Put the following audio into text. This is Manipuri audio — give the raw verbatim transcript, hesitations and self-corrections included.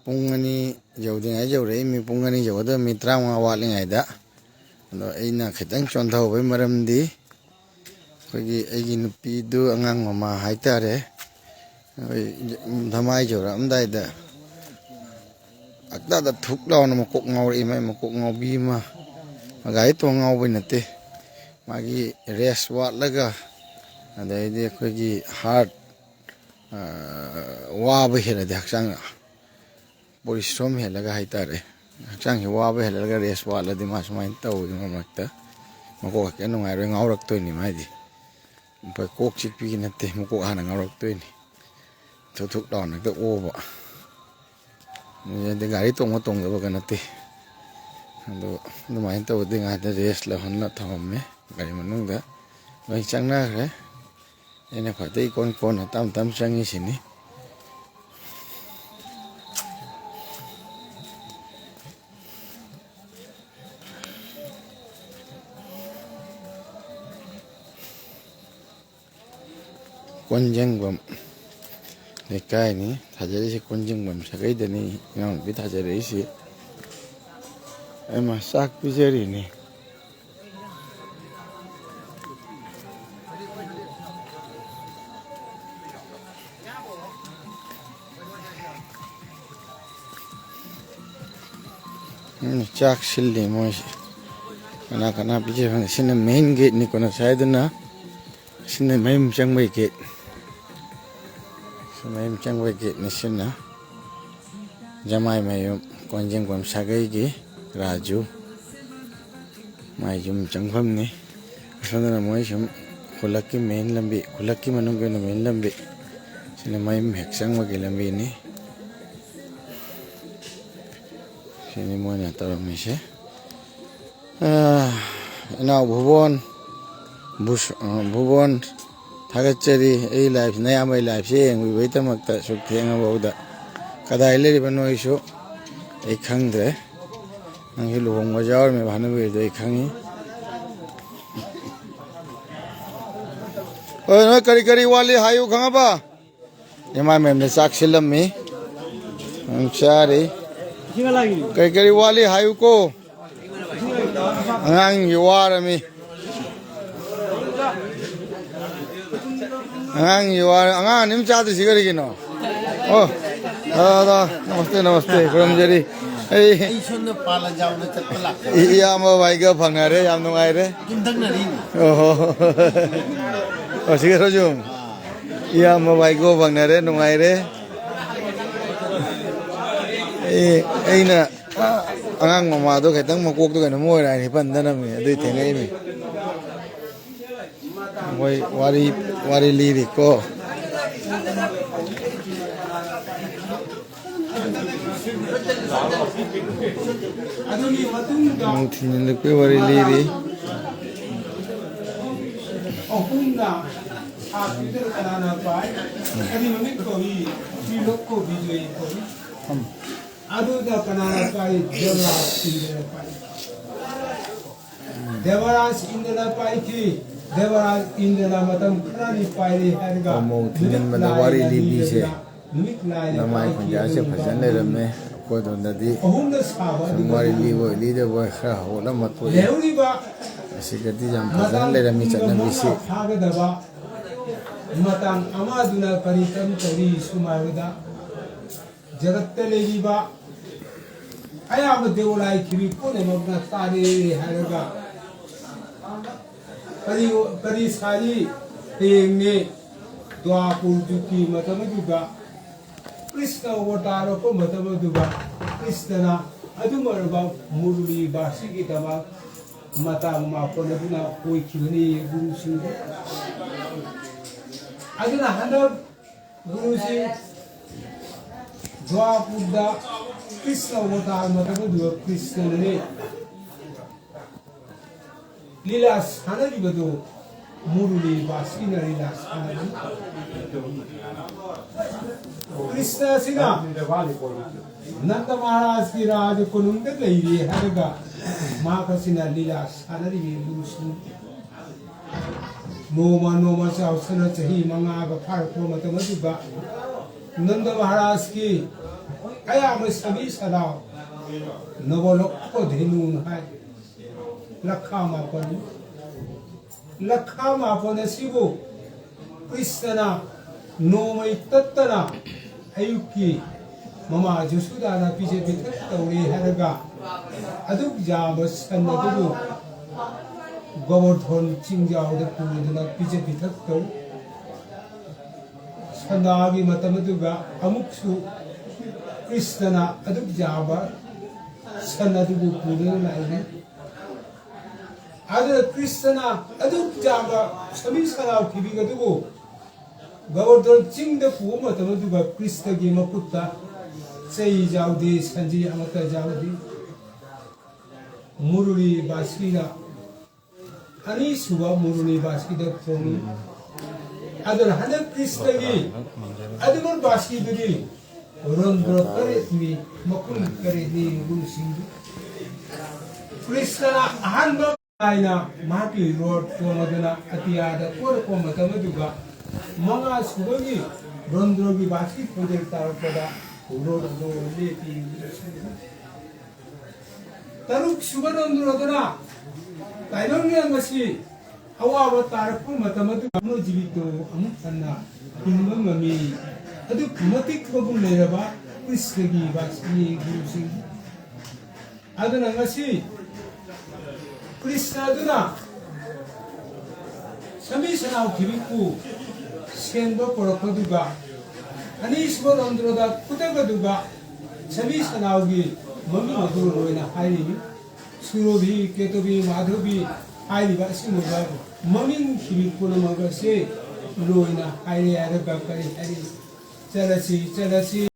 ꯄꯨꯡ ꯑꯅꯤ ꯌꯧꯗ꯭ꯔꯤꯉꯩ ꯌꯧꯔꯛꯏꯃꯤ, ꯄꯨꯡ ꯑꯅꯤ ꯌꯧꯒꯗꯕ ꯃꯤ ꯇꯔꯥꯃꯉꯥ ꯋꯥꯠꯂꯤꯉꯩꯗ꯫ ꯑꯗꯣ ꯑꯩꯅ ꯈꯤꯇꯪ ꯆꯣꯟꯊꯍꯧꯕꯒꯤ ꯃꯔꯝꯗꯤ, ꯑꯩꯈꯣꯏꯒꯤ ꯑꯩꯒꯤ ꯅꯨꯄꯤꯗꯨ ꯑꯉꯥꯡ ꯃꯃꯥ ꯍꯥꯏꯇꯥꯔꯦ, ꯑꯩꯈꯣꯏ ꯙꯃꯥꯏ ꯌꯧꯔꯛꯑꯝꯗꯥꯏꯗ ꯍꯛꯇꯗ ꯊꯨꯛ ꯂꯥꯎꯅ ꯃꯀꯣꯛ ꯉꯥꯎꯔꯛꯏ꯫ ꯃꯥꯏ ꯃꯀꯣꯛ ꯉꯥꯎꯕꯤ ꯑꯃ, ꯒꯥꯔꯤ ꯇꯣꯡ ꯉꯥꯎꯕꯩ ꯅꯠꯇꯦ, ꯃꯥꯒꯤ ꯔꯦꯁ ꯋꯥꯠꯂꯒ, ꯑꯗꯩꯗꯤ ꯑꯩꯈꯣꯏꯒꯤ ꯍꯥꯔꯠ ꯋꯥꯕ ꯍꯦꯜꯂꯗꯤ ꯍꯛꯆꯥꯡ ꯄꯣꯔꯤꯁ꯭ꯔꯣꯝ ꯍꯦꯜꯂꯒ ꯍꯥꯏꯇꯥꯔꯦ, ꯍꯛꯆꯥꯡꯁꯤ ꯋꯥꯕ ꯍꯦꯜꯂꯒ ꯔꯦꯁ ꯋꯥꯠꯂꯗꯤ ꯃꯥ ꯁꯨꯃꯥꯏꯅ ꯇꯧꯋꯤ꯫ ꯃꯔꯛ ꯃꯔꯛꯇ ꯃꯀꯣꯛ ꯍꯦꯛꯇ ꯅꯨꯡꯉꯥꯏꯔꯣꯏ, ꯉꯥꯎꯔꯛꯇꯣꯏꯅꯤ ꯃꯥꯏꯗꯤ꯫ ꯑꯩꯈꯣꯏ ꯀꯣꯛ ꯆꯤꯛꯄꯤꯒꯤ ꯅꯠꯇꯦ, ꯃꯀꯣꯛ ꯍꯥꯟꯅ ꯉꯥꯎꯔꯛꯇꯣꯏꯅꯤ꯫ ꯊꯨꯛ ꯊꯨꯛ ꯂꯥꯎꯅ ꯍꯦꯛꯇ ꯑꯣꯕ꯫ ꯑꯗꯨꯗꯤ ꯒꯥꯔꯤ ꯇꯣꯡꯕ ꯇꯣꯡꯗꯕꯒ ꯅꯠꯇꯦ꯫ ꯑꯗꯣ ꯑꯗꯨꯃꯥꯏꯅ ꯇꯧꯕꯗꯤ ꯉꯥꯏꯍꯥꯛꯇ ꯔꯦꯁ ꯂꯧꯍꯟꯅ ꯊꯝꯃꯝꯃꯦ ꯒꯥꯔꯤ ꯃꯅꯨꯡꯗ꯫ ꯂꯣꯏ ꯆꯪꯅꯈ꯭ꯔꯦ꯫ ꯑꯩꯅ ꯈ꯭ꯋꯥꯏꯗꯒꯤ ꯏꯀꯣꯟ ꯀꯣꯟꯅ ꯇꯞ ꯇꯞ ꯆꯪꯉꯤꯁꯤꯅꯤ꯫ ꯀꯣꯟꯖꯦꯡꯕꯝ ꯂꯩꯀꯥꯏꯅꯤ ꯊꯥꯖꯔꯤꯁꯦ, ꯀꯣꯟꯖꯦꯡꯕꯝ ꯁꯥꯒꯩꯗꯅꯤ ꯏꯅꯥꯎꯅꯨꯄꯤ ꯊꯥꯖꯔꯛꯏꯁꯤ꯫ ꯑꯩꯃ ꯆꯥꯛ ꯄꯤꯖꯔꯤꯅꯤ꯫ ꯎꯝ, ꯆꯥꯛ ꯁꯤꯜꯂꯤ ꯃꯣꯏꯁꯤ꯫ ꯀꯅꯥ ꯀꯅꯥ ꯄꯤꯖꯩ ꯈꯪꯗꯦ꯫ ꯁꯤꯅ ꯃꯦꯟ ꯒꯦꯠꯅꯤꯀꯣ ꯉꯁꯥꯏꯗꯨꯅ꯫ ꯁꯤꯅ ꯃꯌꯨꯝ ꯆꯪꯕꯩ ꯒꯦꯠ꯫ ꯁꯤ ꯃꯌꯨꯝ ꯆꯪꯕꯩ ꯒꯦꯠꯅꯤ ꯁꯤꯅ꯫ ꯖꯃꯥꯏ ꯃꯌꯨꯝ ꯀꯣꯟꯖꯦꯡꯕꯝ ꯁꯥꯒꯩꯒꯤ ꯔꯥꯖꯨ꯫ ꯃꯥꯏ ꯌꯨꯝ ꯆꯪꯐꯝꯅꯤ꯫ ꯑꯁꯣꯝꯗꯅ ꯃꯣꯏ ꯁꯨꯝ ꯈꯨꯜꯂꯛꯀꯤ ꯃꯦꯟ ꯂꯝꯕꯤ, ꯈꯨꯜꯂꯛꯀꯤ ꯃꯅꯨꯡꯒꯤ ꯑꯣꯏꯅ ꯃꯦꯟ ꯂꯝꯕꯤ꯫ ꯁꯤꯅ ꯃꯌꯨꯝ ꯍꯦꯛ ꯆꯪꯕꯒꯤ ꯂꯝꯕꯤꯅꯤ꯫ ꯁꯤꯅꯤ ꯃꯣꯏꯅ ꯇꯧꯔꯝꯃꯤꯁꯦ꯫ ꯑꯥ, ꯏꯅꯥꯎ ꯚꯨꯕꯣꯟ, ꯚꯨꯁ-, ꯑ, ꯚꯨꯕꯣꯟ, ꯊꯥꯒꯠꯆꯔꯤ꯫ ꯑꯩ ꯂꯥꯏꯐ, ꯅꯌꯥꯝꯕꯩ ꯂꯥꯏꯐꯁꯦ ꯌꯦꯡꯕꯤꯕꯒꯤꯗꯃꯛꯇ ꯁꯨꯛ ꯊꯦꯡꯉꯐꯥꯎꯗ꯫ ꯀꯗꯥꯏ ꯂꯩꯔꯤꯕ ꯅꯣꯏꯁꯨ ꯑꯩ ꯈꯪꯗ꯭ꯔꯦ꯫ ꯅꯪꯁꯨ ꯂꯨꯍꯣꯡꯕ ꯌꯥꯎꯔꯝꯃꯦꯕ ꯍꯅꯨꯕꯤꯗꯣ ꯑꯩ ꯈꯪꯉꯤ꯫ ꯍꯣꯏ, ꯅꯣꯏ ꯀꯔꯤ ꯀꯔꯤ ꯋꯥꯠꯂꯤ ꯍꯥꯏꯌꯨ ꯈꯪꯉꯕ? ꯏꯃꯥ ꯃꯌꯥꯝꯅ ꯆꯥꯛ ꯁꯤꯜꯂꯝꯃꯤ꯫ ꯎꯝ, ꯆꯥꯔꯤ꯫ ꯀꯔꯤ ꯀꯔꯤ ꯋꯥꯠꯂꯤ ꯍꯥꯏꯌꯨꯀꯣ꯫ ꯑꯉꯥꯡꯒꯤ ꯋꯥꯔꯝꯃꯤ꯫ ꯑꯉꯥꯡꯒꯤ ꯋꯥꯔ-, ꯑꯉꯥꯡ ꯑꯅꯤ ꯑꯃ ꯆꯥꯗ꯭ꯔꯤꯁꯤ ꯀꯔꯤꯒꯤꯅꯣ? ꯑꯣ, ꯇꯥ, ꯇꯥ, ꯅꯃꯁꯇꯦ, ꯅꯃꯁꯇꯦ, ꯈꯨꯔꯨꯝꯖꯔꯤ꯫ ꯑꯩ ꯑꯩ ꯁꯣꯝꯗ ꯄꯥꯂꯟ ꯌꯥꯎꯅ ꯆꯠꯄ ꯂꯥꯛꯄ꯫ ꯏꯌꯥꯝꯕ ꯚꯥꯏꯒ ꯐꯪꯅꯔꯦ, ꯌꯥꯝ ꯅꯨꯡꯉꯥꯏꯔꯦ꯫ ꯌꯨꯝꯊꯪꯅꯔꯤꯅꯤ꯫ ꯑꯣꯍꯣ꯫ ꯑꯣ, ꯁꯤꯒ ꯁꯣꯖꯨꯝ꯫ ꯏꯌꯥꯝꯕ ꯚꯥꯏꯒ ꯐꯪꯅꯔꯦ, ꯅꯨꯡꯉꯥꯏꯔꯦ꯫ ꯑꯦ, ꯑꯩꯅ ꯑꯉꯥꯡ ꯃꯃꯥꯗꯣ ꯈꯤꯇꯪ ꯃꯀꯣꯛꯇꯣ ꯀꯩꯅꯣꯝ ꯑꯣꯏꯔꯦ ꯍꯥꯏꯅ ꯍꯤꯞꯍꯟꯗꯅꯕꯅꯦ, ꯑꯗꯨꯏ ꯊꯦꯡꯉꯛꯏꯅꯦ꯫ ꯃꯣꯏ ꯋꯥꯔꯤ, ꯋꯥꯔꯤ ꯂꯤꯔꯤꯀꯣ꯫ ꯑꯗꯨꯒꯤ ꯃꯇꯨꯡꯗ ꯅꯨꯡꯊꯤꯜ ꯅꯨꯃꯤꯠꯀꯤ ꯋꯥꯔꯤ ꯂꯤꯔꯤ꯫ ꯑꯍꯨꯝꯅ ꯁꯥ ꯄꯤꯗꯅ ꯀꯅꯥꯅ ꯄꯥꯏ? ꯑꯗꯨ ꯃꯃꯤꯡ ꯀꯧꯏ, ꯇ꯭ꯔꯤꯂꯣꯛ ꯀꯧꯕꯤ, ꯂꯩ ꯀꯧꯏ꯫ ꯑꯗꯨꯗ ꯀꯅꯥꯅ ꯄꯥꯏ? ꯗꯦꯕꯔꯥꯖ ꯏꯟꯗ꯭ꯔꯅ ꯄꯥꯏ꯫ ꯗꯦꯕꯔꯥꯖ ꯏꯟꯗ꯭ꯔꯅ ꯄꯥꯏꯈꯤ꯫ ꯗꯦꯕꯔꯥꯖ ꯏꯟꯗ꯭ꯔꯅ ꯃꯇꯝ ꯈꯔꯅꯤ ꯄꯥꯏꯔꯦ ꯍꯥꯏꯔꯒ ꯄꯥꯎꯃꯧ ꯅꯨꯃꯤꯠ ꯊꯤꯡꯖꯤꯟꯕꯗ ꯂꯥꯏꯅ ꯋꯥꯔꯤ ꯂꯤꯕꯤꯁꯦ꯫ ꯂꯤꯗꯅ ꯅꯨꯃꯤꯠ ꯂꯥꯏꯅ ꯅꯃꯥꯏ ꯄꯥꯏꯈꯤ ꯈꯣꯟꯖꯦꯜꯁꯦ ꯑꯗꯨꯒꯤ ꯐꯖꯅ ꯃꯇꯝꯗ ꯂꯩꯔꯝꯃꯦ꯫ ꯑꯩꯈꯣꯏ ꯑꯗꯣꯝꯗꯗꯤ ꯑꯍꯨꯝꯗ ꯁꯥꯕ ꯁꯨꯝ ꯑꯗꯨꯗ ꯋꯥꯔꯤ ꯂꯤꯕ ꯑꯣꯏ ꯂꯤꯗꯕ ꯑꯣꯏ ꯈꯔ ꯍꯧꯒꯠꯂꯝꯕ ꯊꯣꯛꯏ꯫ ꯂꯩꯍꯧꯔꯤꯕ ꯑꯁꯤꯒꯗꯤ ꯌꯥꯝ ꯐꯖꯅ ꯃꯇꯝ ꯂꯩꯔꯝꯃꯤ ꯄꯨꯝꯅꯃꯛ ꯆꯠꯅꯕꯤꯁꯤ꯫ ꯐꯥꯒꯗꯕ ꯃꯇꯥꯡ ꯑꯃꯗꯨꯅ ꯀꯔꯤ ꯀꯔꯝ ꯇꯧꯔꯤ ꯁꯨꯝ ꯍꯥꯏꯕꯗ, ꯖꯒꯠꯇ ꯂꯩꯔꯤꯕ ꯑꯌꯥꯝꯕ ꯗꯦꯕꯣꯂꯥꯏ ꯈꯤꯕꯤ ꯄꯨꯝꯅꯃꯛꯅ ꯇꯥꯔꯦ ꯍꯥꯏꯔꯒ ꯀꯔꯤ, ꯀꯔꯤ ꯁꯥꯔꯤ? ꯍꯌꯦꯡꯅꯤ ꯗ꯭ꯋꯥꯄꯨꯔ ꯖꯨꯒꯀꯤ ꯃꯇꯝ ꯑꯗꯨꯗ ꯀ꯭ꯔꯤꯁꯅ ꯑꯣꯇꯥꯔ ꯂꯧꯔꯛꯄ ꯃꯇꯝ ꯑꯗꯨꯗ ꯀ꯭ꯔꯤꯁꯅꯅ ꯑꯗꯨꯝ ꯑꯣꯏꯔꯕ ꯃꯨꯔꯂꯤ ꯕꯥꯁꯤꯒꯤꯗꯃꯛ ꯃꯇꯥꯡ ꯃꯥꯄꯟ ꯑꯗꯨꯅ ꯑꯣꯏꯈꯤꯕꯅꯤ ꯒꯨꯔꯨꯁꯤꯡ꯫ ꯑꯗꯨꯅ ꯍꯟꯗꯛ ꯒꯨꯔꯨꯁꯤ ꯗ꯭ꯋꯥꯄꯨꯔꯗ ꯀ꯭ꯔꯤꯁꯅ ꯑꯣꯇꯥꯔ ꯃꯇꯝ ꯑꯗꯨꯗ ꯀ꯭ꯔꯤꯁꯅꯅꯅꯦ ꯂꯤꯂꯥ ꯁꯥꯟꯅꯔꯤꯕꯗꯨ ꯃꯨꯔꯂꯤ ꯕꯥꯁꯤꯅ ꯂꯤꯂꯥ ꯁꯥꯟꯅꯕꯅꯤ꯫ ꯀ꯭ꯔꯤꯁꯅ ꯑꯁꯤꯅ ꯅꯟꯗ ꯃꯍꯥꯔꯥꯖꯀꯤ ꯔꯥꯖ ꯀꯣꯅꯨꯡꯗ ꯂꯩꯔꯦ ꯍꯥꯏꯔꯒ ꯃꯍꯥꯛ ꯑꯁꯤꯅ ꯂꯤꯂꯥ ꯁꯥꯟꯅꯔꯤꯕ ꯒꯨꯔꯨꯁꯤꯡ ꯅꯣꯡꯃ ꯅꯣꯡꯃ ꯆꯥꯎꯁꯅ ꯆꯍꯤ ꯃꯉꯥꯒ ꯐꯥꯔꯛꯄ ꯃꯇꯝ ꯑꯗꯨꯗ ꯅꯟꯗ ꯃꯍꯥꯔꯥꯖꯀꯤ ꯑꯌꯥꯝꯕ ꯁꯥꯕꯤ ꯁꯅꯥꯎ ꯅꯕꯣꯂꯣꯛ ꯀꯣ ꯙꯦꯅꯨ ꯍꯥꯏ꯫ ꯂꯈꯥ ꯃꯥꯄꯟ, ꯂꯈꯥ ꯃꯥꯄꯟ ꯑꯁꯤꯕꯨ ꯀ꯭ꯔꯤꯁꯅꯅ ꯅꯣꯡꯃꯩ ꯇꯠꯇꯅ ꯑꯌꯨꯛꯀꯤ ꯃꯃꯥ ꯖꯁꯨꯗꯥꯅ ꯄꯤꯖ ꯄꯤꯊꯛ ꯇꯧꯔꯦ ꯍꯥꯏꯔꯒ ꯑꯗꯨꯛ ꯌꯥꯝꯕ ꯁꯟ ꯑꯗꯨꯕꯨ ꯒꯣꯕꯔꯙꯟ ꯆꯤꯡꯖꯥꯎꯗ ꯄꯨꯗꯨꯅ ꯄꯤꯖ ꯄꯤꯊꯛ ꯇꯧ꯫ ꯁꯟꯗꯥꯒꯤ ꯃꯇꯝ ꯑꯗꯨꯒ ꯑꯃꯨꯛꯁꯨ ꯀ꯭ꯔꯤꯁꯅꯅ ꯑꯗꯨꯛ ꯌꯥꯝꯕ ꯁꯟ ꯑꯗꯨꯕꯨ ꯄꯨꯗꯨꯅ ꯂꯥꯛꯏ꯫ ꯑꯗꯨꯅ ꯀ꯭ꯔꯤꯁꯅꯅ ꯑꯗꯨꯛ ꯌꯥꯝꯕ ꯁꯃꯤ ꯁꯅꯥꯎ ꯊꯤꯕꯤꯒ ꯑꯗꯨꯕꯨ ꯒꯕꯔꯗꯣꯟ ꯆꯤꯡꯗ ꯄꯨꯕ ꯃꯇꯝ ꯑꯗꯨꯒ ꯀ꯭ꯔꯤꯁꯅꯒꯤ ꯃꯈꯨꯠꯇ ꯆꯩ ꯌꯥꯎꯗꯦ, ꯁꯟꯖꯤ ꯑꯃꯠꯇ ꯌꯥꯎꯗꯦ꯫ ꯃꯨꯔꯨꯂꯤ ꯕꯥꯁꯤꯅ ꯑꯅꯤꯁꯨꯕ ꯃꯨꯔꯨꯂꯤ ꯕꯥꯁꯤꯗ ꯈꯣꯡꯏ꯫ ꯑꯗꯨꯅ ꯍꯟꯗꯛ ꯀ꯭ꯔꯤꯁꯅꯒꯤ ꯑꯗꯨꯃꯛ ꯕꯥꯁꯤꯗꯨꯗꯤ ꯔꯣꯟꯗ꯭ꯔꯣ ꯇꯔꯦꯠꯅꯤ, ꯃꯈꯨꯟ ꯇꯔꯦꯠꯅꯤ ꯒꯨꯔꯨꯁꯤꯡꯗꯨ꯫ ꯀ꯭ꯔꯤꯁꯅꯅ ꯑꯍꯥꯟꯕ ꯍꯥꯏꯅ ꯃꯍꯥꯛꯀꯤ ꯔꯣꯠ ꯇꯣꯡꯂꯗꯨꯅ ꯑꯇꯤꯌꯥꯗ ꯀꯣꯏꯔꯛꯄ ꯃꯇꯝ ꯑꯗꯨꯒ ꯃꯉꯥ ꯁꯨꯕꯒꯤ ꯔꯣꯟꯗ꯭ꯔꯣꯒꯤ ꯕꯥꯁꯤ ꯈꯣꯟꯖꯦꯜ ꯇꯥꯔꯛꯄꯗ ꯔꯣꯠ ꯑꯗꯨ ꯂꯦꯞꯄꯤ꯫ ꯇꯔꯨꯛ ꯁꯨꯕ ꯔꯣꯟꯗ꯭ꯔꯣꯗꯨꯅ ꯇꯥꯏꯕꯪ ꯃꯌꯥꯝ ꯑꯁꯤ ꯑꯋꯥꯕ ꯇꯥꯔꯛꯄ ꯃꯇꯝ ꯑꯗꯨ ꯖꯤꯕꯤꯇꯣ ꯑꯃꯨꯛ ꯍꯟꯅ ꯍꯤꯡꯕ ꯉꯝꯃꯤ꯫ ꯑꯗꯨꯛꯀꯤ ꯃꯇꯤꯛ ꯃꯒꯨꯟ ꯂꯩꯔꯕ ꯀ꯭ꯔꯤꯁꯅꯒꯤ ꯕꯥꯁꯤꯅꯤ ꯒꯨꯔꯨꯁꯤꯡ꯫ ꯑꯗꯨꯅ ꯉꯁꯤ ꯀ꯭ꯔꯤꯁꯅ ꯑꯗꯨꯅ ꯁꯃꯤ ꯁꯅꯥꯎ ꯊꯤꯕꯤꯛꯄꯨ ꯁꯦꯟꯕ ꯄꯨꯔꯛꯄꯗꯨꯒ ꯑꯅꯤꯁꯨꯕ ꯔꯣꯟꯗ꯭ꯔꯣꯗ ꯈꯨꯗꯛ ꯑꯗꯨꯒ ꯁꯃꯤ ꯁꯅꯥꯎꯒꯤ ꯃꯃꯤꯡ ꯑꯗꯨ ꯂꯣꯏꯅ ꯍꯥꯏꯔꯤꯕꯤ꯫ ꯁꯨꯔꯣꯚꯤ, ꯀꯦꯇꯨꯚꯤ, ꯃꯥꯙꯣꯚꯤ ꯍꯥꯏꯔꯤꯕ ꯑꯁꯤꯒꯨꯝꯕ ꯃꯃꯤꯡ ꯊꯤꯕꯤꯛ ꯄꯨꯝꯅꯃꯛ ꯑꯁꯤ ꯂꯣꯏꯅ ꯍꯥꯏꯔꯦ ꯍꯥꯏꯔꯒ ꯀꯔꯤ ꯍꯥꯏꯔꯤ? ꯆꯠꯂꯁꯤ, ꯆꯠꯂꯁꯤ꯫